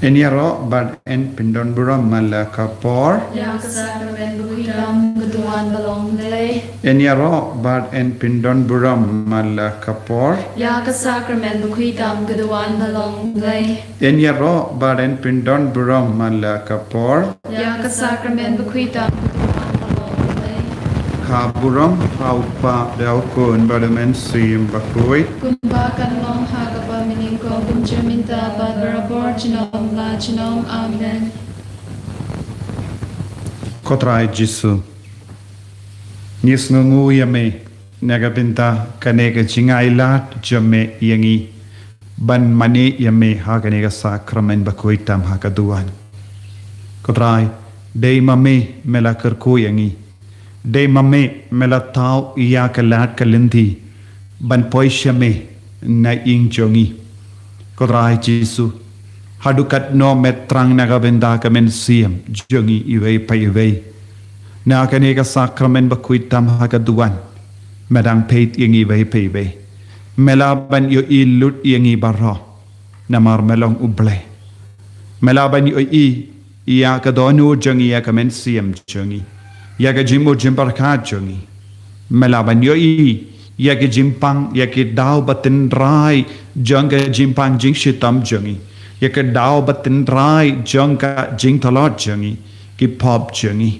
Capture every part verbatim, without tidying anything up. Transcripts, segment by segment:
Yn ïaroh bad yn pyndon burom man la ka por. Ïa ka sakramen bakhuid tam ka duwan ba long Blei. Yn ïaroh bad yn pyndon burom man la ka por. Ïa ka sakramen bakhuid tam ka duwan ba long Blei. Yn ïaroh bad yn pyndon burom man la ka por. Ïa ka sakramen bakhuid tam ka duwan ba long Blei. Kha burom ha u Kpa bad ha u Khun bad ha u Mynsiem Bakhuid. Kumba kan long ha kaba mynnyngkong, kumjuh mynta bad barabor junom la junom. Amen. Ko Trai Jisu, ngi sngewnguh ïa me na ka bynta kane ka jingai lad jong me ïa ngi ban mane ïa me ha kane ka sakramen bakhuid tam ha ka duwan. Ko Trai, dei ma me me la kyrkhu ïa ngi. Dei ma me me la thaw ïa ka lad ka lynti ban poi sha me na ïing jong ngi. Ko Trai Jisu, haduh katno me thrang na ka bynta ka mynsiem jong ngi iwei pa iwei. Na kane ka sakramen bakhuid tam ha ka duwan, me dang peit ïa ngi iwei pa iwei. Me lah ban ïohi lut ïa ngi baroh, namar me long U Blei. Me lah ban ïohi ïa ka dohnud jong ngi, ïa ka mynsiem jong ngi, ïa ka jingmut jingpyrkhat jong ngi. Me lah ban ïohi ïa ka jingpang, ïa ka daw ba tynrai jong ka jingpang jingshitom jong ngi, ïa ka daw ba tynrai jong ka jingtlot jong ngi, ki pop jong ngi.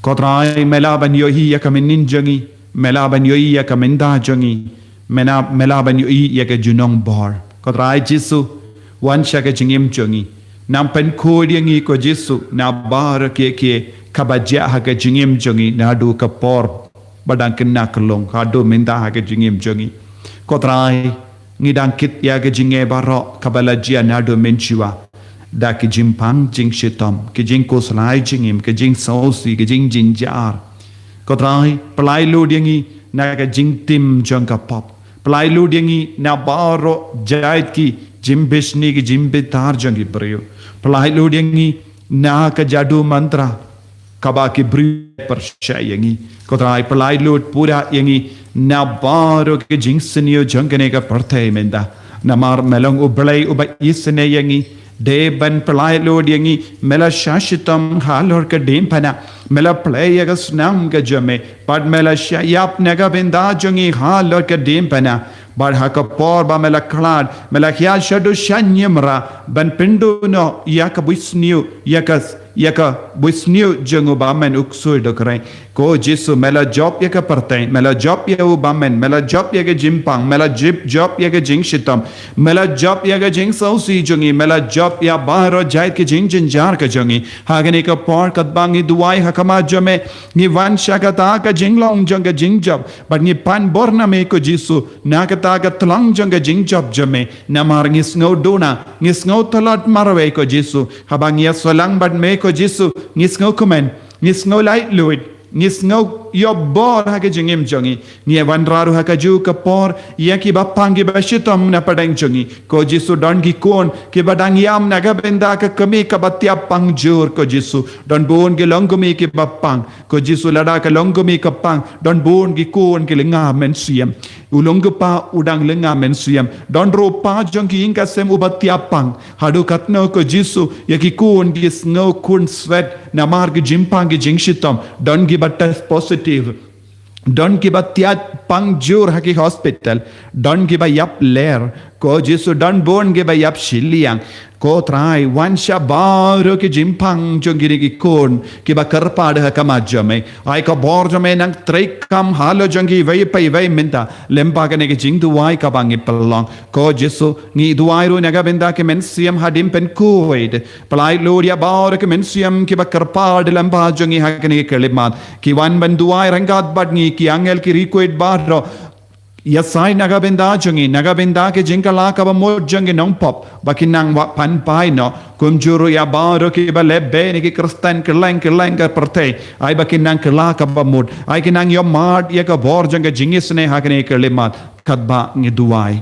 Ko Trai, me lah ban ïohi ïa ka mynnin jong ngi, me lah ban ïohi ïa ka mynta jong ngi, me lah, me lah ban ïohi ïa ka junom bor. Ko Trai Jisu, wan sha ka jingim jong ngi. Nang pynkhuid ïa ngi ko Jisu na baroh kiei kiei kaba jia ha ka jingim jong ngi naduh ka por ba dang khynnah khyllung haduh mynta ha ka jingim jong ngi. Ko Trai, ngi dang kit ïa ka jingeh baroh kaba la jia naduh mynshuwa, da ki jingpang jingshitom, ki jingkhuslai jingim, ki jingsngewsih, ki jingjynjar. Ko Trai, pyllait lut ïa ngi na ka jingtim jong ka pop. Pyllait lut ïa ngi na baroh jait ki jingbishni, ki jingbitar jong ki briew. Pyllait lut ïa ngi na ka jadu mantra kaba ki briew pyrshah ïa ngi. Ko Trai, pyllait lut pura ïa ngi na baroh ki jingsniew jong kane ka pyrthei mynta. Namar me long U Blei uba isynei ïa ngi. Dei ban pyllait lut ïa ngi, me la shah shitom halor ka diengphna. Me la plie ïa ka snam ka jong me bad me la shah ïap na ka bynta jong ngi halor ka diengphna. Bad ha ka por ba me la khlad, me la hiar shaduh sha niamra ban pynduh noh ïa ka bunsniew, ïa ka, ïa ka bunsniew jong u bymman u ksuid u kren. Ko Jisu, me la jop ïa ka pyrthei, me la jop ïa u bymman, me la jop ïa ka jingpang, me la jip, jop ïa ka jingshitom, me la jop ïa ka jingsngewsih jong ngi, me la jop ïa baroh jait ka jingjynjar ka jong ngi. Ha kane ka por katba ngi duwai ha khmat jong me, ngi wan sha kata ka jinglong jong ka jingjop bad ngi pan bor na me ko Jisu, na kata ka tlang jong ka jingjop jong me. Namar ngi sngew duna, ngi sngew tlot marwei ko Jisu. Haba ngi ïasolang bad me ko Jisu, ngi sngew kmen, ngi sngew laitluid, ngi sngew ïoh bor ha ka jingim jong ngi. Ngi wanrah ruh ha kajuh ka por ïa kiba pang kiba shitom na pdeng jong ngi. Ko Jisu, don ki khun kiba dang ïam na ka bynta ka kmie kaba thiah pang jur ko Jisu. Don bun ki longkmie kiba pang. Ko Jisu, lada ka longkmie ka pang, don bun ki khun ki lynga mynsiem. U longkpa u dang lynga mynsiem. Don ruh u kpa jong ki ïing ka sem uba thiah pang. Haduh katno ko Jisu, ïa ki khun ki sngew khun swet namar ki jingpang ki jingshitom. Don kiba test positive. Don kiba thiah pang jur ha ki hospital. Don kiba ïap ler. Ko Jisu, don bun kiba ïap shiliang. Ko Trai, wan sha baroh ki jingpang jong kine ki khun kiba kyrpad ha khmat jong me. Ai ka bor jong me nang treikam halor jong ki iwei pa iwei mynta lyngba kane ka jingduwai kaba ngi pynlong. Ko Jisu, ngi duwai ruh na ka bynta ki mynsiem hadien pynkhuid. Pyllait lut ïa baroh ki mynsiem kiba kyrpad lyngba jong ngi ha kane ka khyllipmat. Ki wan ban duwai ryngkat bad ngi, ki angel ki riewkhuid baroh. Ïasaid na ka bynta jong ngi, na ka bynta ki jingkylla kaba mut jong ki nongpop, ba kin nang wad pan phai noh. Kumjuh ruh ïa baroh kiba leh beiñ na ki Khristan kylleng kylleng ka pyrthei. Ai ba kin nang kylla kaba mut. Ai kin nang ïohmad ïa ka bor jong ka jingisynei ha kane ka khyllipmat. Katba ngi duwai.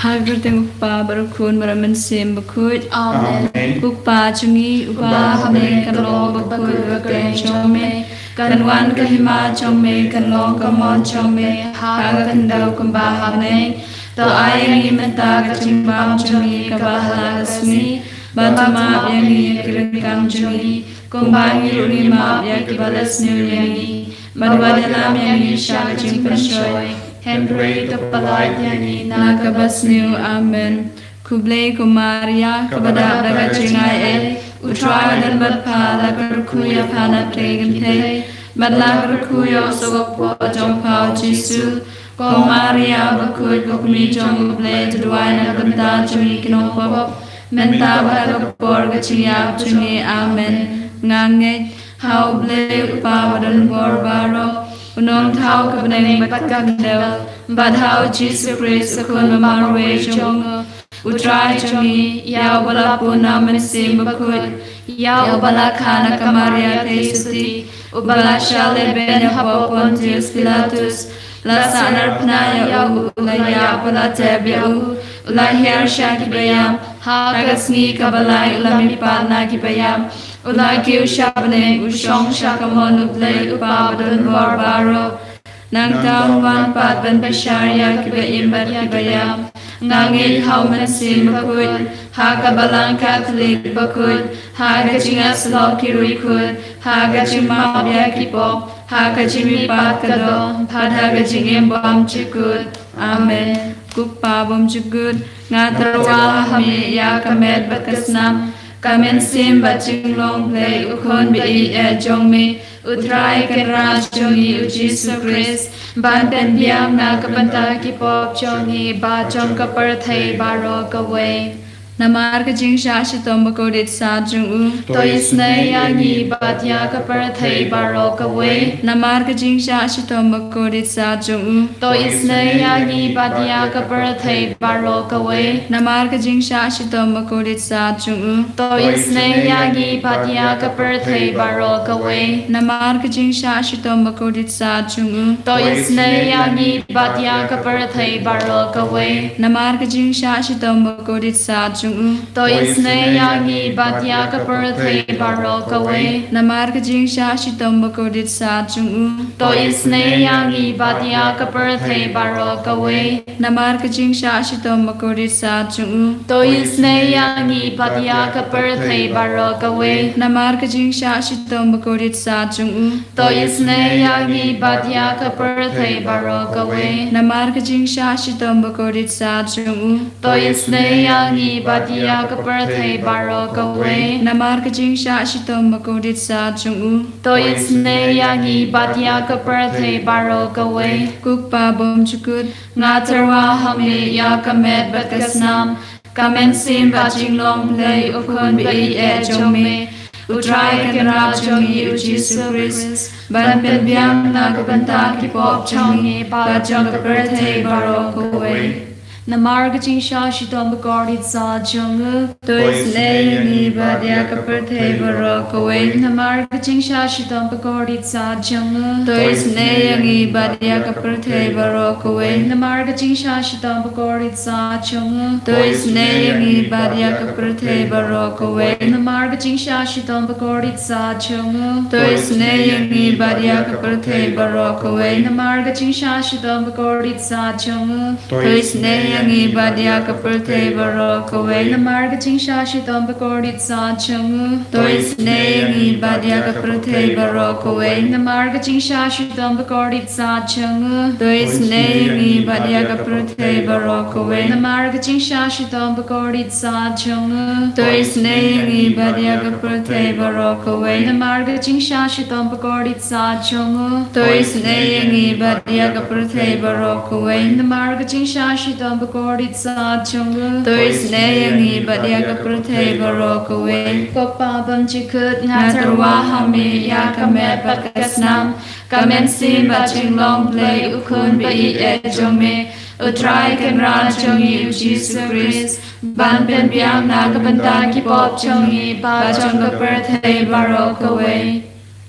Ha ka kyrteng u Kpa bad u Khun bad u Mynsiem Bakhuid. Amen. Amen. U Kpa jong ngi uba ha bneng, kan long bakhuid ka kyrteng jong me. Kan wan ka hima jong me, kan long ka mon jong me ha ka khyndew kumba ha bneng. To ai ïa ngi mynta ka jingbam jong ngi kaba ha la ka sngi, bad to map ïa ngi ïa ki ryngkang jong ngi, kumba ngi ruh ngi map ïa kiba la sniew ïa ngi, bad wat ïalam ïa ngi sha ka jingpynshoi, hynrei to pyllait ïa ngi na kaba sniew. Amen. Khublei ko Maria, kaba dap da ka jingaiei, U Trai u don bad pha. La kyrkhu ïa pha na pdeng kynthei, bad la kyrkhu ïa u sohkpoh jong pha U Jisu. Ko Maria bakhuid, ko Kmie jong U Blei, to duwai na ka bynta jong ngi ki nongpop, mynta bad ha ka por ka jingïap jong ngi. Amen. Nga ngeit ha U Blei U Kpa ba donbor baroh, U Nongthaw ka bneng bad ka khyndew, bad ha U Jisu Khrist U Khun ba marwei jong U Trai jong ngi, ïa uba la pun na U Mynsiem Bakhuid, ïa uba la kha na ka Maria Theisotti, uba la shah lehbeiñ hapoh Pontius Pilatus, la sahnarphna ïa u, u la ïap, u la tep ïa u, u la hiar sha kiba ïap, ha ka sngi kaba lai u la mihpat na kiba ïap, u la kiew sha bneng, u shong sha ka mon U Blei U Kpa ba donbor baroh. Nangta un wan pat ban bishar ïa kiba im bad kiba ïap. Nga ngeit ha U Mynsiem Bakhuid, ha ka Balang Katholik bakhuid, ha ka jingïasyllok ki riewkhuid, ha ka jingmap ïa ki pop, ha ka jingmihpat ka doh, bad ha ka jingim bymjukut. Amen. Ko Kpa bymjukut, nga tyrwa ha me ïa ka met bad ka snam, ka mynsiem bad jinglong Blei, U Khun ba ïeit jong me, U Trai Kynrad jong ngi U Jisu Khrist, ban pynbiang na ka bynta ki pop jong ngi bad jong ka pyrthei baroh kawei. Namar ka jingshah shitom bakordit sad jong u, to isynei ïa ngi bad ïa ka pyrthei baroh kawei. Namar ka jingshah shitom bakordit sad jong u, to isynei ïa ngi bad ïa ka pyrthei baroh kawei. Namar ka jingshah shitom bakordit sad jong u, to isynei ïa ngi bad ïa ka pyrthei baroh kawei. Namar ka jingshah shitom bakordit sad jong u, to isynei ïa ngi bad ïa ka pyrthei baroh kawei. Namar ka jingshah shitom bakordit sad jong u, to isynei ïa ngi bad ïa ka pyrthei baroh kawei. Namar ka jingshah shitom bakordit sad jong u, to isynei ïa ngi bad ïa ka pyrthei baroh kawei. Namar ka jingshah shitom bakordit sad jong u, to isynei ïa ngi bad ïa ka pyrthei baroh kawei. Namar ka jingshah shitom bakordit sad jong u, to isynei ïa ngi bad ïa ka pyrthei baroh kawei. Namar ka jingshah shitom bakordit sad jong u, to isynei ïa ngi bad ïa ka pyrthei baroh kawei. Namar ka jingshah shitom bakordit sad jong u, to isynei ïa ngi bad ïa ka pyrthei baroh kawei. Ko Kpa bymjukut, nga tyrwa ha me ïa ka met bad ka snam, ka mynsiem bad jinglong Blei, U Khun ba ïeit jong me, U Trai Kynrad jong ngi U Jisu Khrist, ban pynbiang na ka bynta ki pop jong ngi bad jong ka pyrthei baroh kawei. Namar ka jingshah shitom bakordit sad jong u, to isynei ïa ngi bad ïa ka pyrthei baroh kawei. Namar ka jingshah shitom bakordit sad jong u, to isynei ïa ngi bad ïa ka pyrthei baroh kawei. Namar ka jingshah shitom bakordit sad jong u, to isynei ïa ngi bad ïa ka pyrthei baroh kawei. Namar ka jingshah shitom bakordit sad jong u, to isynei ïa ngi bad ïa ka pyrthei baroh kawei. Namar ka jingshah shitom bakordit sad jong u, to isynei ïa ngi bad ïa ka pyrthei baroh kawei. Namar ka jingshah shitom bakordit sad jong u, to isynei ïa ngi bad ïa ka pyrthei baroh kawei. Namar ka jingshah shitom bakordit sad jong u, to isynei ïa ngi bad ïa ka pyrthei baroh kawei. Namar ka jingshah shitom bakordit sad jong u, to isynei ïa ngi bad ïa ka pyrthei baroh kawei. Namar ka jingshah shitom bakordit sad jong u, to isynei ïa ngi bad ïa ka pyrthei baroh kawei. Namar ka jingshah shitom bakordit sad jong u, to isynei ïa ngi bad ïa ka pyrthei baroh kawei. Ko Kpa bymjukut, nga tyrwa ha me ïa ka met bad ka snam, ka mynsiem bad jinglong Blei, U Khun ba ïeit jong me, U Trai Kynrad jong ngi U Jisu Khrist, ban pynbiang na ka bynta ki pop jong ngi bad jong ka pyrthei baroh kawei.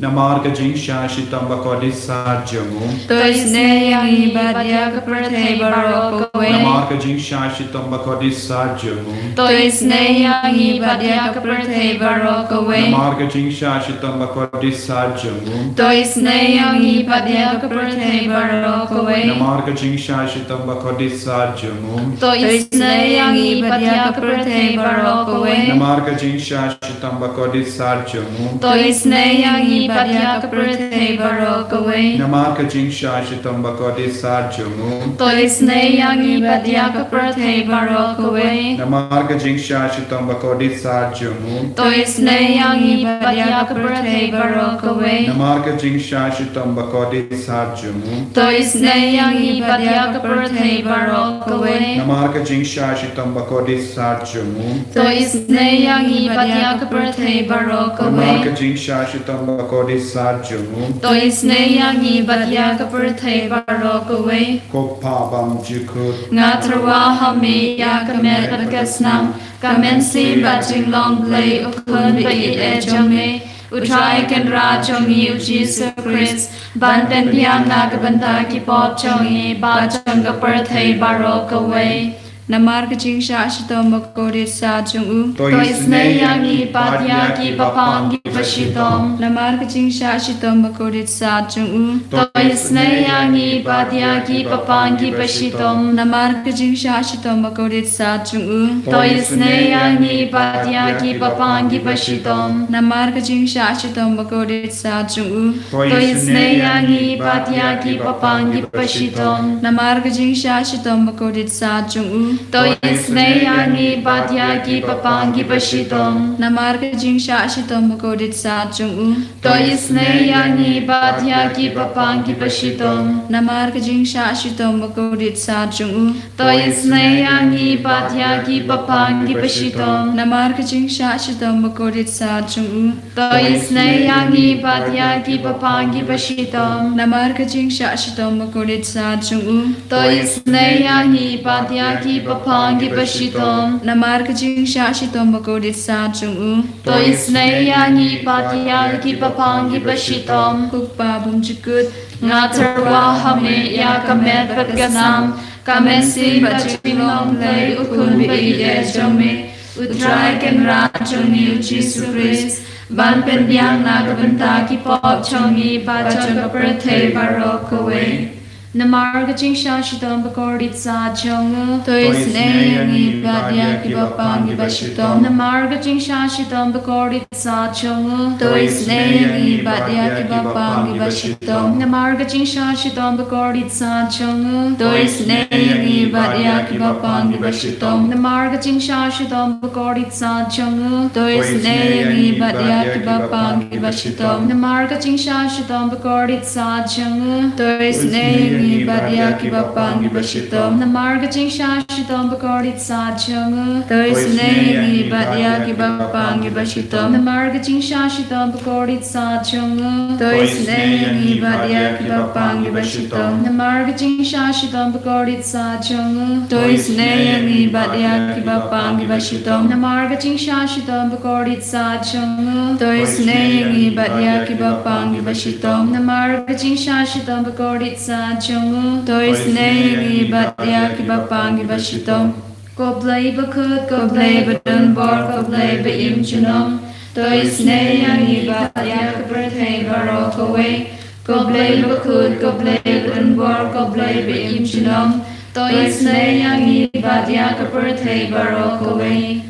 Namar ka jingshah shitom bakordit sat jong u. To isynei ïa ngi bad ïa ka pyrthei baroh kawei. Namar ka jingshah shitom bakordit sat jong u. To isynei ïa ngi bad ïa ka pyrthei baroh kawei. Namar ka jingshah shitom bakordit sat jong u. To isynei ïa ngi bad ïa ka pyrthei baroh kawei. Namar ka jingshah shitom bakordit sat jong u. To isynei ïa ngi bad ïa ka pyrthei baroh kawei. Namar ka jingshah shitom bakordit sat jong u. To isynei ïa ngi bad ïa ka pyrthei baroh kawei. Namar ka jingshah shitom bakordit sat jong u. To isynei ïa ngi bad ïa ka pyrthei baroh kawei. Namar ka jingshah shitom bakordit sat jong u. To isynei ïa ngi bad ïa ka pyrthei baroh kawei. Namar ka jingshah shitom bakordit sat jong u. To isynei ïa ngi bad ïa ka pyrthei baroh kawei. Namar ka jingshah shitom bakordit sat jong u. To isynei ïa ngi bad ïa ka pyrthei baroh kawei. Namar ka jingshah shitom bakordit sat jong u. To isynei ïa ngi bad ïa ka pyrthei baroh kawei. Ko Pa bymjukut. Nga tyrwa ha me ïa ka met bad ka snam, ka mynsiem bad jinglong Blei u Khun ba ïeit eh jong me, U Trai Kynrad jong ngi U Jisu Khrist, ban pynbiang na ka bynta ki pop jong ngi bad jong ka pyrthei baroh kawei. Namar ka jingshah shitom bakordit sat jong u. To isynei ïa ngi bad ïa ki bapang ki bashitom. Namar ka jingshah shitom bakordit sat jong u. To isynei ïa ngi bad ïa ki bapang ki bashitom. Namar ka jingshah shitom bakordit sat jong u. To isynei ïa ngi bad ïa ki bapang ki bashitom. Namar ka jingshah shitom bakordit sat jong u. To isynei ïa ngi bad ïa ki bapang ki bashitom. Namar ka jingshah shitom bakordit sat jong u. To isynei ïa ngi bad ïa ki bapang ki bashitom. Namar ka jingshah shitom bakordit sat jong u. To isynei ïa ngi bad ïa ki bapang ki bashitom. Namar ka jingshah shitom bakordit sat jong u. To isynei ïa ngi bad ïa ki bapang ki bashitom. Namar ka jingshah shitom bakordit sat jong u. To isynei ïa ngi bad ïa ki bapang ki bashitom. Namar ka jingshah shitom bakordit sat jong u. To isynei ïa ngi bad ïa ki bapang ki bashitom. Namar ka jingshah shitom bakordit sat jong u. To isynei ïa ngi bad ïa ki bapang ki bashitom. Ko Pa bymjukut. Nga tyrwa ha me ïa ka met bad ka snam, ka mynsiem bad jinglong Blei u Khun ba ïeit eh jong me, U Trai Kynrad jong ngi U Jisu Khrist, ban pynbiang na ka bynta ki pop jong ngi bad jong ka pyrthei baroh kawei. Namar ka jingshah shitom bakordit sat jong u. To isynei ïa ngi bad ïa ki bapang ki bashitom. Namar ka jingshah shitom bakordit sat jong u. To isynei ïa ngi bad ïa ki bapang ki bashitom. Namar ka jingshah shitom bakordit sat jong u. To isynei ïa ngi bad ïa ki bapang ki bashitom. Namar ka jingshah shitom bakordit sat jong u. To isynei ïa ngi bad ïa ki bapang ki bashitom. Namar ka jingshah shitom bakordit sat jong u. To isynei ïa ngi bad ïa ki bapang ki bashitom. Namar ka jingshah shitom bakordit sat jong u. To isynei ïa ngi bad ïa ki bapang ki bashitom. Namar ka jingshah shitom bakordit sat jong u. To isynei ïa ngi bad ïa ki bapang ki bashitom. Namar ka jingshah shitom bakordit sat jong u. To isynei ïa ngi bad ïa ki bapang ki bashitom. Namar ka jingshah shitom bakordit sat jong u. To isynei ïa ngi bad ïa ki bapang ki bashitom. Namar ka jingshah shitom bakordit sat jong u. To isynei ïa ngi bad ïa ki bapang ki bashitom. Ko Blei bakhuid, ko Blei badonbor, ko Blei ba im junom. To isynei ïa ngi bad ïa ka pyrthei baroh kawei. Ko Blei bakhuid, ko Blei badonbor, ko Blei ba im junom. To isynei ïa ngi bad ïa ka pyrthei baroh kawei.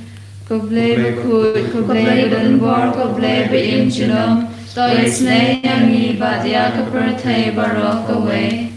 Ko Blei bakhuid, ko Blei badonbor, ko Blei ba im junom. To isynei ïa ngi bad ïa ka pyrthei baroh kawei.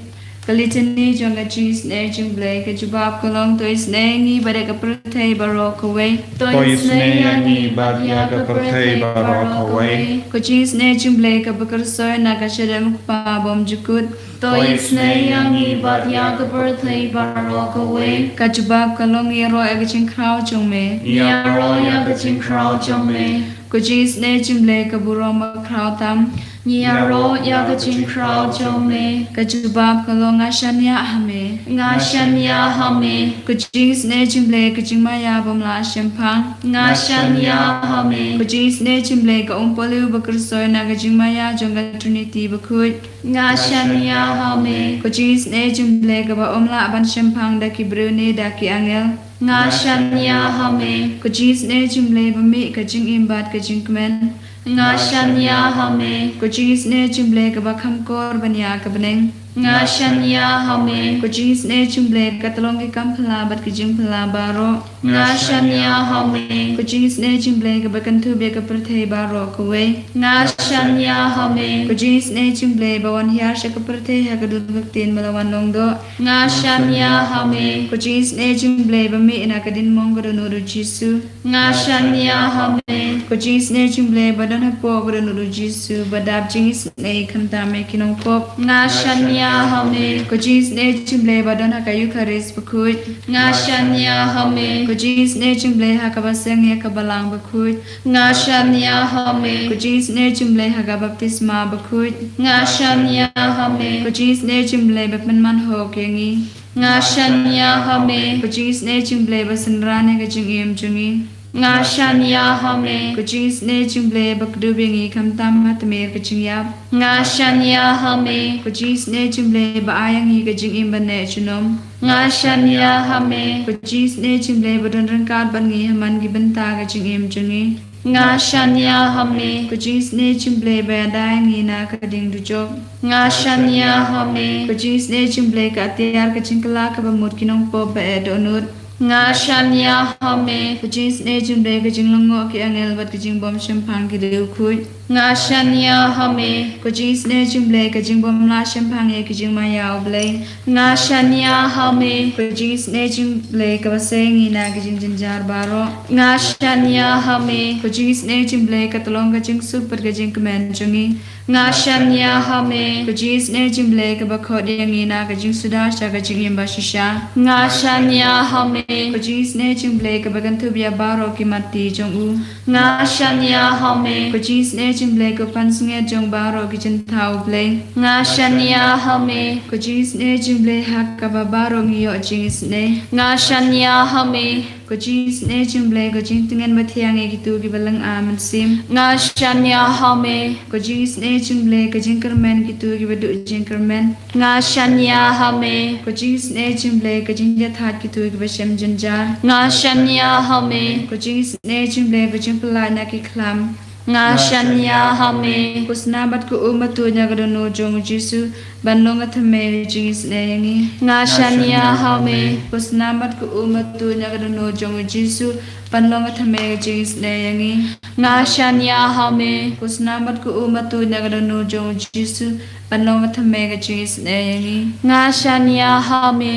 Ka litany jong ka jingisynei jong U Blei ka jubab ka long, to isynei ïa ngi bad ïa ka pyrthei baroh kawei. To isynei ïa ngi bad ïa ka pyrthei baroh kawei. Ka jingisynei jong U Blei kaba kyrsoi na ka shadem U Kpa bymjukut. To isynei ïa ngi bad ïa ka pyrthei baroh kawei. Ka jubab ka long, ïaroh ïa ka jingkhraw jong me. Ïaroh ïa ka jingkhraw jong me. Ka jingisynei jong U Blei ka burom bakhraw tam. Ngi ïaroh ïa ka jingkhraw jong me. Ka jubab ka long, nga shaniah ha me. Nga shaniah ha me. Ka jingisynei jong U Blei ka jingmaïa bym lah shemphang. Nga shaniah ha me. Ka jingisynei jong U Blei ka umpohliew ba kyrshoi na ka jingmaïa jong ka Trinity bakhuid. Nga shaniah ha me. Ka jingisynei jong U Blei kaba ym lah ban shemphang da ki briew ne da ki angel. Nga shaniah ha me. Ka jingisynei jong U Blei ba mih ka jingim bad ka jingkmen. Nga shaniah ha me. Ka jingisynei jong U Blei kaba kham kor ban ïa ka bneng. Nga shaniah ha me. Ka jingisynei jong U Blei ka tyllong ki kam phylla bad ki jingphylla baroh. Nga shaniah ha me. Ka jingisynei jong U Blei kaba kynthup ïa ka pyrthei baroh kawei. Nga shaniah ha me. Ka jingisynei jong U Blei ba wan hiar sha ka pyrthei ha ka dur ka ktien ba la wan long doh. Nga shaniah ha me. Ka jingisynei jong U Blei ba mih na ka diengmong ka dohnud U Jisu. Nga shaniah ha me. Ka jingisynei jong U Blei ba don hapoh ka dohnud U Jisu ba dap jingisynei khamtam ïa ki nongpop. Nga shaniah ha me. Ka jingisynei jong U Blei ba don ha ka Eukharist bakhuid. Nga shaniah ha me. Ka jingisynei jong U Blei ha kaba seng ïa ka balang bakhuid. Nga shaniah ha me. Ka jingisynei jong U Blei ha ka baptisma bakhuid. Nga shaniah ha me. Ka jingisynei jong U Blei ba pynman hok ïa ngi. Nga shaniah ha me. Ka jingisynei jong U Blei ba synran ïa ka jingim jong ngi. Nga shaniah ha me. Ka jingisynei jong U Blei ba kdup ïa ngi khamtam ha tmier ka jingïap. Nga shaniah ha me. Ka jingisynei jong U Blei ba ai ïa ngi ka jingim ba neh junom. Nga shaniah ha me. Ka jingisynei jong U Blei ba don ryngkat bad ngi ha man ki bynta ka jingim jong ngi. Nga shaniah ha me. Ka jingisynei jong U Blei ba ïada ïa ngi na ka diengdujok. Nga shaniah ha me. Ka jingisynei jong U Blei ka atiar ka jingkylla kaba mut ki nongpop ba eh dohnud. Nga shaniah ha me. Ka jingisynei jong U Blei ka jinglyngngoh ki angel bad ka jingbym shemphang ki riewkhuid. Nga shaniah ha me. Ka jingisynei jong U Blei ka jingbym lah shemphang ïa ki jingmaïa U Blei. Nga shaniah ha me. Ka jingisynei jong U Blei kaba sei ïa ngi na ki jingjynjar baroh. Nga shaniah ha me. Ka jingisynei jong U Blei ka tyllong ka jingsuk bad ka jingkmen jong ngi. Nga shaniah ha me. Ka jingisynei jong U Blei kaba khot ïa ngi na ka jingsuda sha ka jingim bashisha. Nga shaniah ha me. Ka jingisynei jong U Blei kaba kynthup ïa baroh ki matti jong u. Nga shaniah ha me. Ka jingisynei jong U Blei ka pansngiat jong baroh ki jingthaw U Blei. Nga shaniah ha me. Ka jingisynei jong U Blei ha kaba baroh ngi ïoh jingisynei. Nga shaniah ha me. Ka jingisynei jong U Blei ka jingtngen bathiang ïa kito kiba lynga mynsiem. Nga shaniah ha me. Ka jingisynei jong U Blei ka jingkyrmen kito kiba duh jingkyrmen. Nga shaniah ha me. Ka jingisynei jong U Blei ka jingjahthait kito kiba shem jynjar. Nga shaniah ha me. Ka jingisynei jong U Blei ka jingpyllait na ki khlam. Nga shaniah ha me. Ka snam bad ka um ba tuid na ka dohnud jong u Jisu ban long ka thymmei ka jingisynei ïa ngi. Nga shaniah ha me. Ka snam bad ka um ba tuid na ka dohnud jong u Jisu ban long ka thymmei ka jingisynei ïa ngi. Nga shaniah ha me. Ka snam bad ka um ba tuid na ka dohnud jong u Jisu ban long ka thymmei ka jingisynei ïa ngi. Nga shaniah ha me.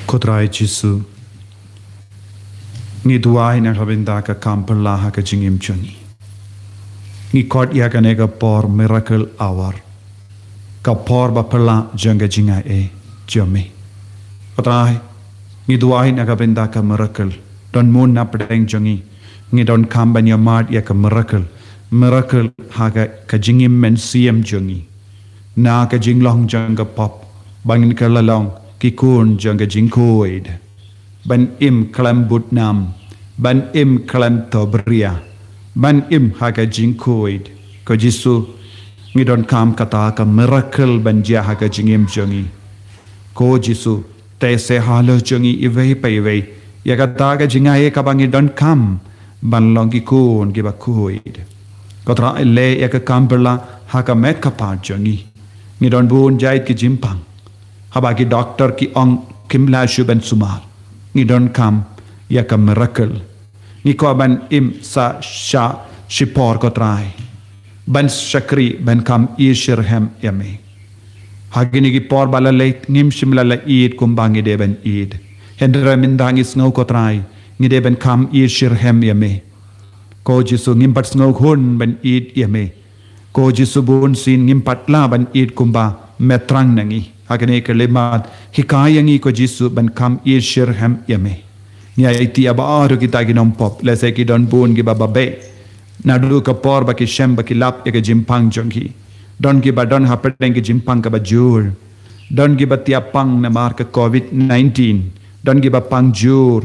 Ko Trai Jisu, ngi duwai na ka bynta ka kam phylla ha ka jingim jong ngi. Ngi khot ïa kane ka por miracle hour, ka por ba phylla jong ka jingai ei jong me. Ko Trai, ngi duwai na ka bynta ka miracle. Don mon na pdeng jong ngi, ngi donkam ban ïa mad ïa ka miracle. Miracle ha ka, ka jingim mynsiem jong ngi. Na ka jinglong jong ka pop, ba ngin kylla long ki khun jong ka jingkhuid. Ban im khlem bud nam, ban im khlem thohbria, ban im ha ka jingkhuid. Ko Jisu, ngi donkam kata ka miracle ban jia ha ka jingim jong ngi. Ko Jisu, te se halor jong ngi iwei pa iwei ïa kata ka jingai ei kaba ngi donkam ban long ki khun kiba khuid. Ko Trai, leh ïa ka kam phylla ha ka met ka phad jong ngi. Ngi don bun jait ki jingpang. Haba ki doktor ki ong kim lah shuh ban sumar, ngi donkam ïa ka miracle. Ngi kwah ban im sa sha shipor, ko Trai, ban shakri, ban kham ïeit shitrhem ïa me. Ha kine ki por ba la leit ngim shym la la ïeit kumba ngi dei ban ïeit. Hynrei mynta ngi sngew, ko Trai, ngi dei ban kham ïeit shitrhem ïa me. Ko Jisu, ngim pat sngew khun ban ïeit ïa me. Ko Jisu, bunsien ngim pat lah ban ïeit kumba me thrang na ngi. Ha kane ka khyllipmat, hikai ïa ngi, ko Jisu, ban kham ïeit shitrhem ïa me. Ngi aiti ïa baroh kita ki nongpop, lehse ki don bun kiba beh. Naduh ka por ba ki shem ba ki lap ïa ka jingpang jong ki. Don kiba don hapdeng ka jingpang kaba jur. Don kiba tiap pang namar ka covid nineteen. Don kiba pang jur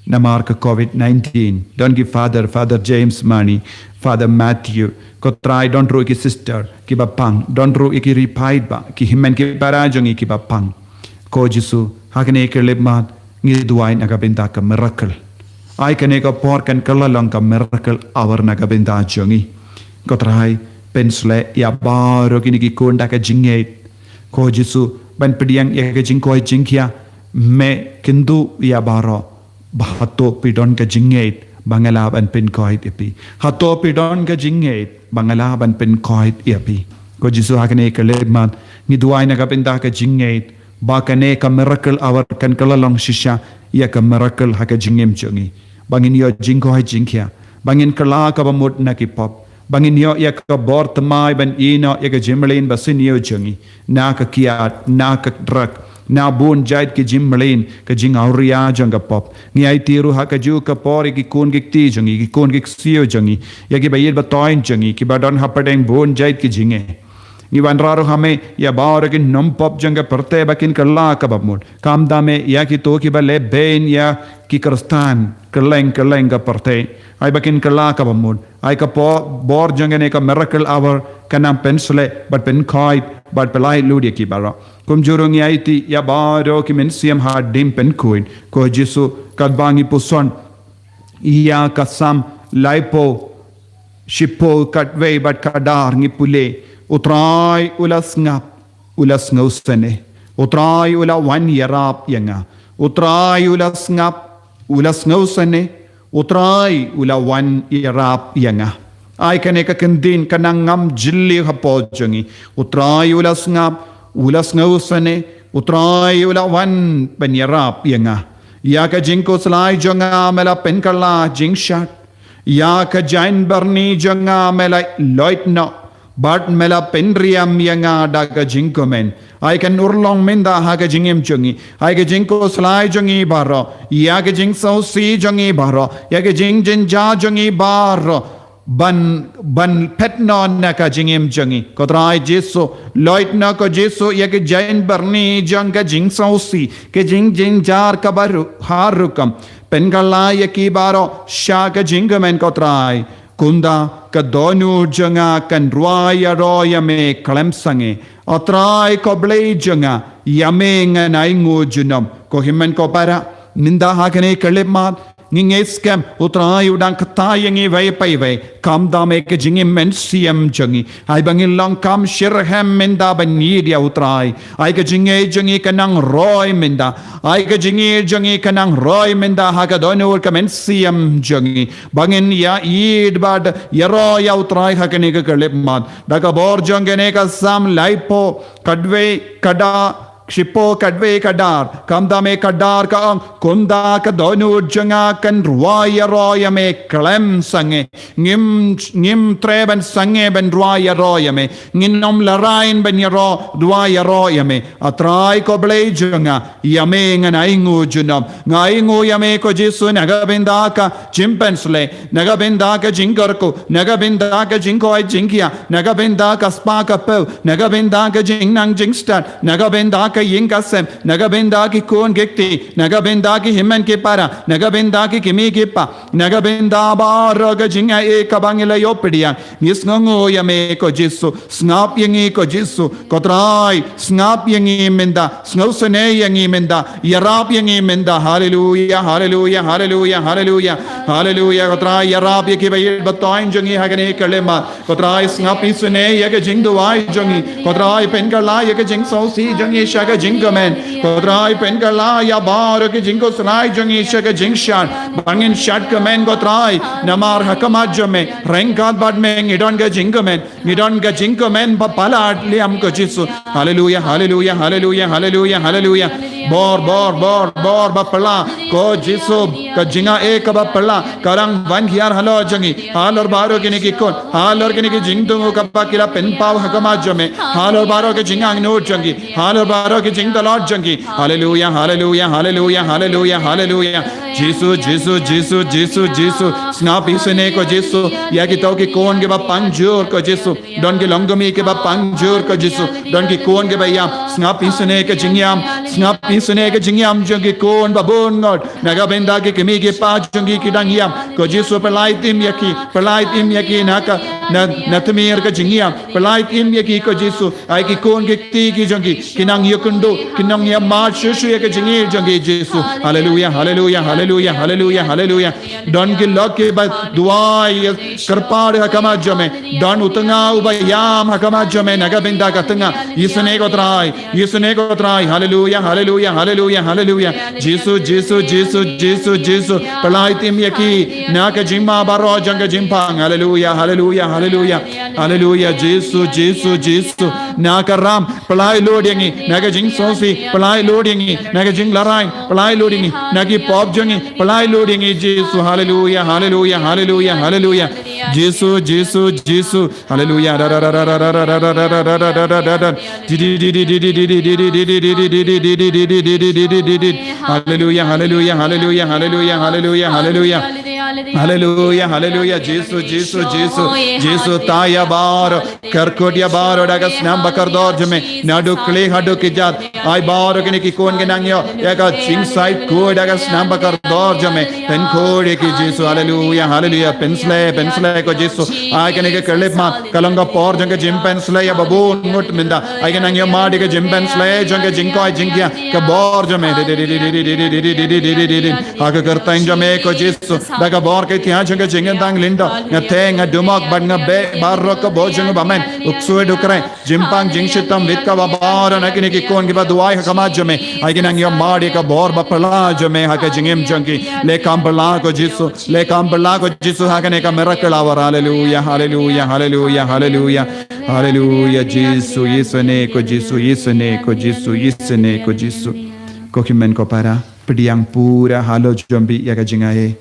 namar ka covid nineteen. Don ki Father, Father James Mani, Father Matthew. Ko Trai, don ruh ki sister kiba pang. Don ruh ïa ki ri paidbah, ki hynmen ki para jong ngi kiba pang. Ko Jisu, ha kane ka khyllipmat ngi duwai na ka bynta ka miracle. Ai kane ka por kan kylla long ka miracle hour na ka bynta jong ngi. Ko Trai, pynshlei ïa baroh kine ki khun da ka jingngeit. Ko Jisu, ban pdiang ïa ka jingkoit jingkhiah, me kynduh ïa baroh. Ba hato phi don ka jingngeit ba nga lah ban pynkoit ïa phi? Hato phi don ka jingngeit ba nga lah ban pynkoit ïa phi? Ko Jisu, ha kane ka khyllipmat ngi duwai na ka bynta ka jingngeit, ba kane ka miracle hour kan kylla long shisha ïa ka miracle ha ka jingim jong ngi. Ba ngin ïoh jingkoit jingkhiah, ba ngin kylla kaba mut na ki pop, ba ngin ïoh ïa ka bor thymmai ban ïehnoh ïa ka jingmlien ba sniew jong ngi, na ka kiad, na ka drug, na bun jait ki jingmlien, ka jingawria jong ka pop. Ngi aiti ruh ha kajuh ka por ïa ki khun ki kti jong ngi, ki khun ki ksiew jong ngi, ïa kiba ïeit ba thoiñ jong ngi, kiba don hapdeng bun jait ki jingeh. Ngi wanrah ruh ha me ïa baroh ki nongpop jong ka pyrthei ba kin kylla kaba mut. Khamtam eh ïa kito kiba leh beiñ ïa ki Khristan kylleng kylleng ka pyrthei. Ai ba kin kylla kaba mut. Ai ka por, bor jong kane ka miracle hour kan nang pynshlei bad pynkoit bad pyllait lut ïa ki baroh. Kumjuh ruh ngi aiti ïa baroh ki mynsiem haduh pynkoit. Ko Jisu, katba ngi puson ïa ka Salm laiphew shiphew khatwei bad khatar ngi pule, U Trai u la sngap, u la sngewsynei. U Trai u la wan ïarap ïa nga. U Trai u la sngap, u la sngewsynei. U Trai u la wan ïarap ïa nga. Ai kane ka kyntien kan nang ngam jylliew hapoh jong ngi. U Trai u la sngap, u la sngewsynei. U Trai u la wan ban ïarap ïa nga. Ïa ka jingkhuslai jong nga me la pynkylla jingshad. Ïa ka jaiñ byrni jong nga me la loit noh, bad me la pynriam ïa nga da ka jingkmen. Ai kan urlong mynta ha ka jingim jong ngi, ai ka jingkhuslai jong ngi baroh, ïa ka jingsngewsih jong ngi baroh, ïa ka jingjynjar jong ngi baroh, ban, ban phet noh na ka jingim jong ngi. Ko Trai Jisu, loit noh ko Jisu ïa ka jaiñ byrni jong ka jingsngewsih, ka jingjynjar kaba ru-, har rukom. Pynkylla ïa ki baroh sha ka jingkmen, ko Trai. Kumta ka dohnud jong nga kan rwai ïaroh ïa me khlem sangeh. O Trai ko Blei jong nga, ïa me ngan ainguh junom. Ko hynmen ko para, mynta ha kane ka khyllipmat, ngi ngeit skhem, U Trai u dang kta ïa ngi iwei pa iwei. Khamtam eh ka jingim mynsiem jong ngi. Ai ba ngin long kham shitrhem mynta ban ïeit ïa U Trai. Ai ka jingngeit jong ngi kan nang roi mynta. Ai ka jingngeit jong ngi kan nang roi mynta ha ka dohnud ka mynsiem jong ngi. Ba ngin ïa ïeit bad ïaroh ïa U Trai ha kane ka khyllipmat. Da ka bor jong kane ka Salm laiphew khatwei khatar, shiphew khatwei khatar. Khamtam eh khatar ka ong, kumta ka dohnud jong nga kan rwai ïaroh ïa me khlem sangeh. Ngim, ngim treh ban sangeh ban rwai ïaroh ïa me. Ngin ym lehrain ban ïaroh, rwai ïaroh ïa me. A Trai ko Blei jong nga, ïa me ngan ainguh junom. Nga ainguh ïa me ko Jisu na ka bynta ka jingpynshlei, na ka bynta ka jingkyrkhu, na ka bynta ka jingkoit jingkhiah, na ka bynta ka spah ka phew, na ka bynta ka jingnang jingstad, na ka bynta ka ïing ka sem, na ka bynta ki khun ki kti, na ka bynta ki hynmen ki para, na ka bynta ki kmie ki kpa, na ka bynta baroh ka jingaiei kaba ngi la ïoh pdiang. Ngi sngewnguh ïa me ko Jisu, sngap ïa ngi ko Jisu, ko Trai, sngap ïa ngi mynta, sngewsynei ïa ngi mynta, ïarap ïa ngi mynta. Haleluia, haleluia, haleluia, haleluia. Haleluia, ko Trai, ïarap ïa kiba ïeit ba thoiñ jong ngi ha kane ka khyllipmat. Ko Trai, sngap isynei ïa ka jingduwai jong ngi. Ko Trai, pynkylla ïa ka jingsngewsih jong ngi sha ka jingkmen. Ko Trai, pynkylla ïa baroh ka jingkhuslai jong ngi sha ka jingshad. Ba ngin shad kmen ko Trai, namar ha khmat jong me, ryngkat bad me ngi don ka jingkmen. Ngi don ka jingkmen ba palat liam ko Jisu. Haleluia, haleluia, haleluia, haleluia, haleluia. Bor, bor, bor, bor ba pla ko Jisu. ka jingaiei kaba phylla ka dang wan hiar halor jong ngi. Halor baroh kine ki khun, halor kine ki jingthmu kaba ki la pynpaw ha khmat jong me, halor baroh ki jingangnud jong ki, halor baroh ki jingtlot jong ki. Haleluya, haleluya, haleluya, haleluya, haleluya. Jisu, Jisu, Jisu, Jisu, Jisu. Sngap isynei ko Jisu ïa kito ki khun kiba pang jur ko Jisu. Don ki longkmie kiba pang jur ko Jisu. Don ki khun kiba ïam. Sngap isynei ka jingïam. Sngap isynei ka jingïam jong ki khun ba bun ngut. Na ka bynta ki kmie ki kpa jong ki ki dang ïam. Ko Jisu, pyllait im ïa ki. Pyllait im ïa ki na ka, na, na tmier ka jingïam. Pyllait im ïa ki ko Jisu. Ai ki khun ki kti ki jong ki ki nang ïakynduh, ki nang ïamad shuh shuh ïa ka jingim jong ki Jisu. Haleluya, haleluya, haleluya, haleluya, haleluya. Don ki lok kiba duwai kyrpad ha khmat jong me. Don u tnga uba ïam ha khmat jong me na ka bynta ka tnga. Isynei ko Trai, isynei ko Trai. Haleluya, haleluya, haleluya, haleluya. Jisu, Jisu, Jisu, Jisu, Jisu. Pyllait im ïa ki na ka jingma baroh jong ka jingpang. Haleluya, haleluya, haleluya. Haleluya, Jisu, Jisu, Jisu. Na ka ram, pyllait lut ïa ngi. Na ka jingsngewsih, pyllait lut ïa ngi. Na ka jinglarai, pyllait lut ïa ngi. Na ki pop jong ngi, pyllait lut ïa ngi, Jisu. Haleluya, haleluya, haleluya, haleluya. Jisu, Jisu, Jisu. Haleluya. Haleluya, haleluya, haleluya, haleluya, haleluya, haleluya, haleluya. Haleluya, haleluya, Jisu, Jisu, Jisu, Jisu, ta ïa baroh, kyrkhu ïa baroh da ka snam ba kordor jong me, naduh khlieh haduh kjat, ai baroh kine ki khun ki nang ïoh ïa ka jingshait khuid da ka snam ba kordor jong me, pynkhuid ïa ki Jisu, haleluya, haleluya, pynsleh, pynsleh ko Jisu, ai kane ka khyllipmat, ka long ka por jong ka jingpynsleh ïa ba bun ngut mynta. Ai ka nang ïamad ïa ka jingpynsleh jong ka jingkoit jingkhiah ka bor jong me. Ha ka kyrteng jong me ko Jisu. Da ka bor ka thiah jong ka jingkyntang lyndoh. Nga theh, nga dumok bad nga beh baroh ka bor jong u bymman. U ksuid u khreh. Jingpang jingshitom bit kaba baroh na kine ki khun kiba duwai ha khmat jong me. Ai ka nang ïamad ïa ka bor ba phylla jong me ha ka jingim jong ki. Leh kam phylla ko Jisu. Leh kam phylla ko Jisu ha kane ka miracle hour. Haleluya, haleluya, haleluya, haleluya. Haleluya, Jisu, isynei ko Jisu, isynei ko Jisu, isynei ko Jisu. Ko hynmen ko para, pdiang pura halor jong phi ïa ka jingaiei.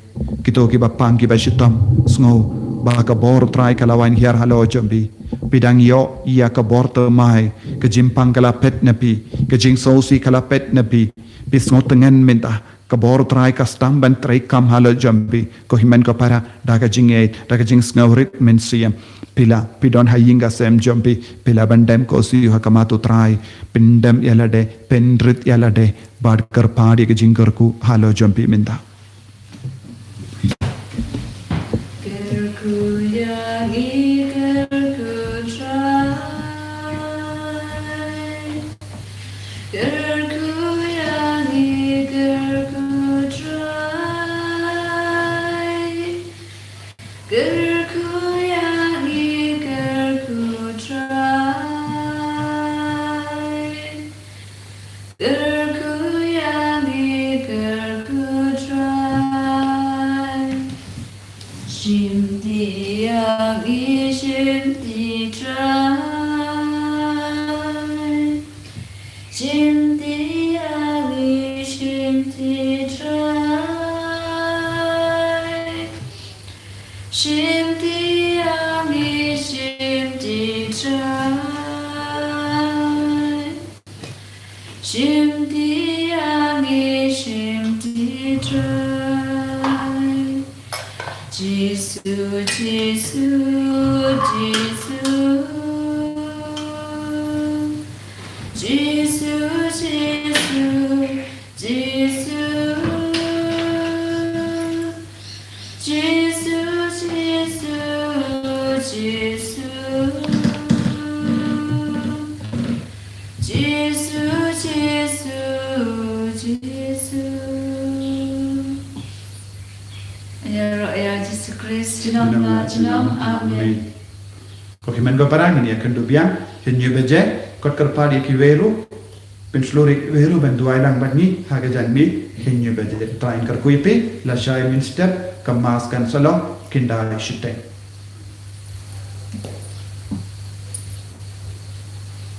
Kito kiba pang kiba shitom, sngew ba ka bor Trai ka la wan hiar halor jong phi. Phi dang ïoh ïa ka bor thymmai, ka jingpang ka la phet na phi, ka jingsngewsih ka la phet na phi. Phi sngewtngen mynta, ka bor Trai ka sdang ban treikam halor jong phi, ko hynmen ko para, da ka jingngeit, da ka jingsngewrit mynsiem. Phi la, phi don ha ïing ha sem jong phi, phi lah ban dem ko siew ha khmat u Trai, pyndem ïa lade, pynrit ïa lade, bad kyrpad ïa ka jingkyrkhu halor jong phi mynta. Kyrkhu ïa ngi, kyrkhu Trai. Kyrkhu ïa ngi, kyrkhu Trai. Kyrkhu ïa ngi, kyrkhu Trai. Kyrkhu ïa ngi, kyrkhu Trai. Shimti ïa ngi, shimti Trai. Shimti ïa ngi, shimti Trai. Shimti ïa ngi, shimti Trai. Shimti ïa ngi, shimti Trai. Jisu, Jisu, Jisu. Jisu, Jisu, Jisu. Jisu, Jisu, Jisu. Jisu, Jisu, Jisu. Ïaroh ïa Jisu Khrist junom la junom. Amen. Ko hynmen ko para, ngin ïakynduh biang hynñiew baje, kot kyrpad ïa kiwei ruh, pynshlur ïa kiwei ruh ban duwai lang bad ngi ha ka janmiet hynñiew baje. Trai un kyrkhu ïa phi, lashai mynstep ka Mass kan sa long khyndai shiteng.